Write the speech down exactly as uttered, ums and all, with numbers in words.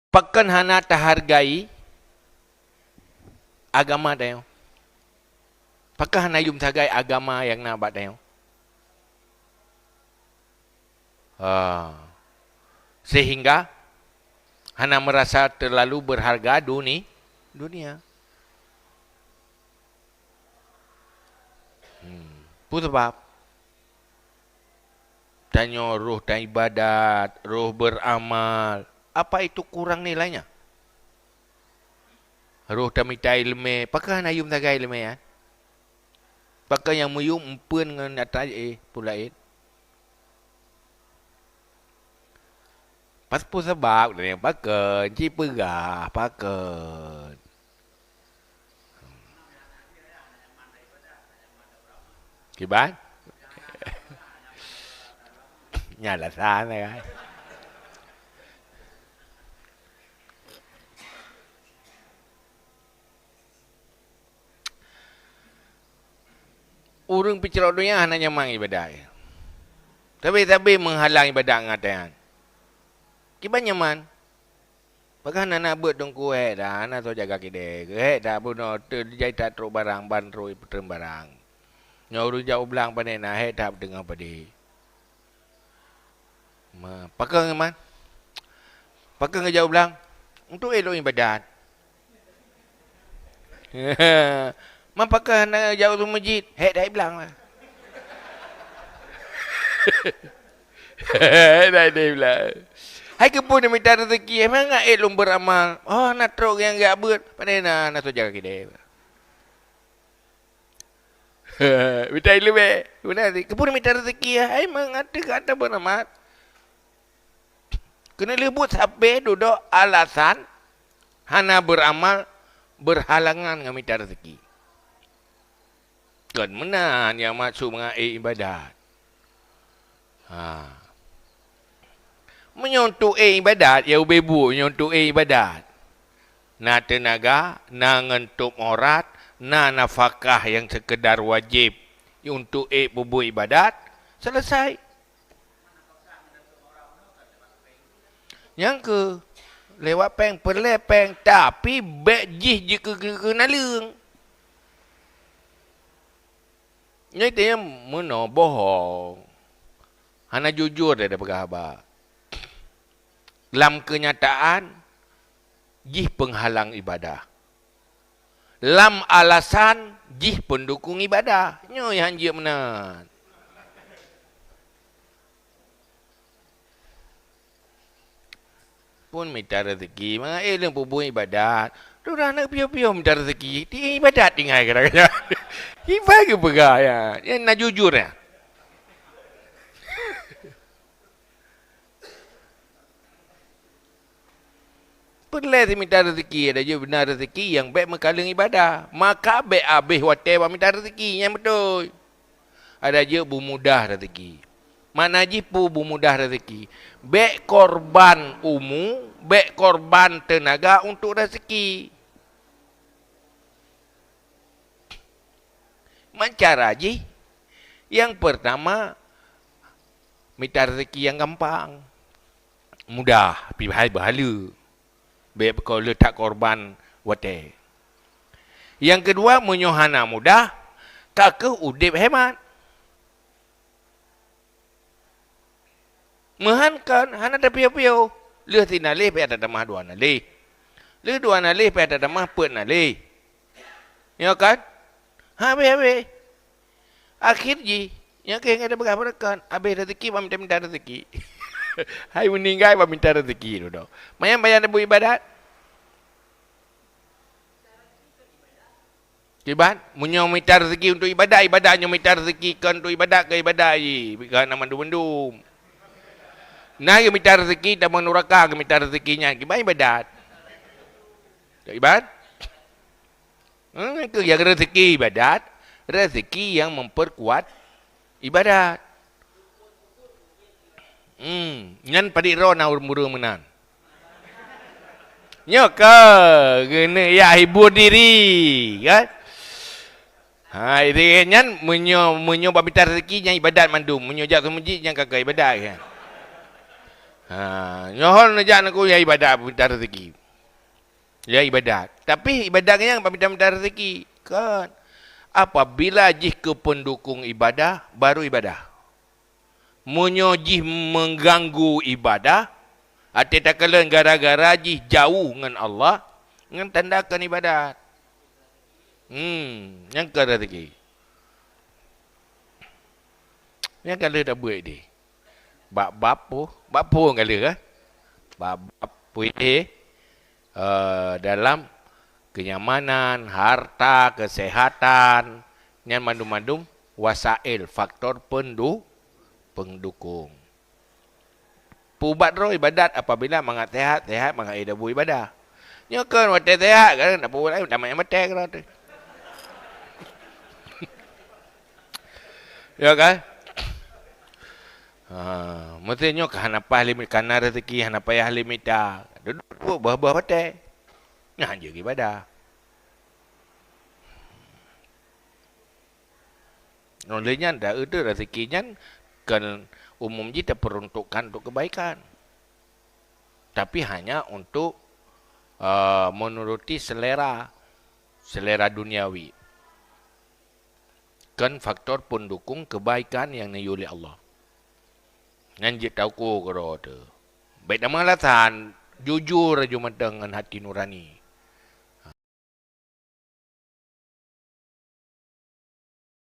Pakon hana tahargai agama tanyoe? Pakon hana yum sagai agama nyang na bak tanyoe? Ha. Sehingga hana merasa terlalu berharga duni-, dunia. Hmm. Peue sabab? Tanyoe roh taibadat, roh beramal, apa itu kurang nilainya? Roh tamita ileumé, pakon hana yum sagai ileumé nyan? Pakon nyang meuyum eumpeuen ngon ata, eh, peue laén? Pas peue sabab, pakon, ci peugah, pakon. Kiban? Nyan alasan kan. Ureuëng peucrok donya hana nyaman ibadat. Tapi-tapi meuhalang ibadat ngon ata nyan. Kiban nyaman. Pakon hana na beuet teungku, hék that, hana soe jaga kidée. Hék that bunoe teu jai that trok barang, ban trok ipeutrön barang. Nyoe ureuëng jak u blang pane na, hék that teungoh padé. Ma, pakon nyoe man? Pakon geujak u blang? Untuk ék lôn ibadat. Man pakon hana jak u meuseujid? Hék that i blang lah. Hék that i blang. Hai keupeue neumita reuzeki, mangat ék lôn beuramal. Oh, na trok nyang geujak beuet. Pane na, na soe jaga kidée. Mita ileumé. Beuna, keupeue mita reuzeki, hai mangat teuka ata beuramal. Keuneuk lheueh buet sabe dudoe alasan hana beuramal, beurhalangan ngon mita reuzeki. Kon meunan nyang maksud mangat ék ibadat. Ha. Meunyoe untuk ék ibadat, ya ubé buet meunyoe untuk ék ibadat. Na teunaga, na ngon tôb aurat, na nafakah nyang seukeudar wajéb untuk ék peubuet ibadat, seuleusai. Nyang keu lewat péng, peureulée péng, tapi bék jih jikeu-, keu-, keu naleueng. Nyan itu nyang meunoe bohong. Hana jujur dia peugah haba. Lam keunyataan, jih peunghalang ibadah. Lam alasan, jih peundukong ibadah. Nyoe nyang jeuet meunan. Pun mita reuzeki, mangat ék lôn peubuet ibadat. Dura na piôh-piôh mita reuzeki, di ibadat tinggai kadang-kadang. Kiban geupeugah ya, ya na jujur ya. Peureulée simita reuzeki, ada jeuet beuna reuzeki nyang bék meukaleueng ibadah. Maka bék abéh watée bak mita reuzeki, nyan beutôi. Ada jeuet beumudah reuzeki. Makna jih peue beumudah reuzeki? Bék korban umu, bék korban teunaga untuk reuzeki. Man cara jih, nyang peurtama, mita reuzeki nyang gampang, mudah, pih hai beuhaleue, bék keu le that korban watée. Nyang keudua, meunyoe hana mudah, ka kheueh udeb hemat. Meuhan kon hana tapiôh-piôh, lheueh sinaleh payah tatamah dua naleh. Lheueh dua naleh payah tatamah peuet naleh. Nyoe kan? Habéh-habéh. Akhé jih, nyoe keuh nyang tapeugah beureukat, habéh reuzeki bak minta-minta reuzeki. Hai meuninggai bak minta reuzeki dudoe. Manyang payah tabuet ibadat. Kiban, meunyoe mita reuzeki untuk ibadat, ibadat nyoe mita reuzeki kon untuk ibadat, keu ibadat jih, keu hana mandum-mandum. Na geumita reuzeki, tamong nuraka geumita reuzeki nyan, kiban ibadat. Kiban? Hmm, keu nyang reuzeki ibadat, reuzeki nyang memperkuat ibadat. Hmm, nyan padit droe na ureuëng meunan. Nyoe ka keuneuk ya hibur diri, kan? Ha, jadi nyan meunyoe, meunyoe bak mita reuzeki nyan ibadat mandum, meunyoe jak keu meuseujid nyan ka keu ibadat, kan? Ha, nyoe neujak nangku ya ibadat, minta rezeki. Ya ibadat. Tapi ibadat nyang minta-minta rezeki. Kan. Apabila jih keu pendukung ibadah, baru ibadah. Meunyoe jih mengganggu ibadah, até takalon gara-gara jih jauh ngon Allah, ngon tanda kon ibadat. Hmm, nyang ka rezeki. Nyang ka lheueh tabuet deh. Bak bab pu, bab pu ka lheueh, eh? Bab bab puih, eh, dalam kenyamanan, harta, kesehatan, nyan mandum-mandum wasail, faktor pendu-, pendukung. Peuubat droe ibadat apabila mangat sehat, sehat mangat idabu ibadah. Nyoe kan watèe sehat kan, tak peuubat laén, tamat nyang maté keudroe teuh. Ya kan? Ha, mesti nyoe ka hana paih lé, kana rezeki hana payah lé mita. Dudoe bah-bah watèe. Nyan jeuet ibadah. Oleh nyan, dak itu rezeki nyan kan umum jih diperuntukkan untuk kebaikan. Tapi hanya untuk, uh, menuruti selera, selera duniawi. Kan faktor pendukung kebaikan yang neuyue lé Allah. Nyan jeuet tauko keudroe teuh. Bèk tamong alasan, jujur aju mantong ngon hati nurani.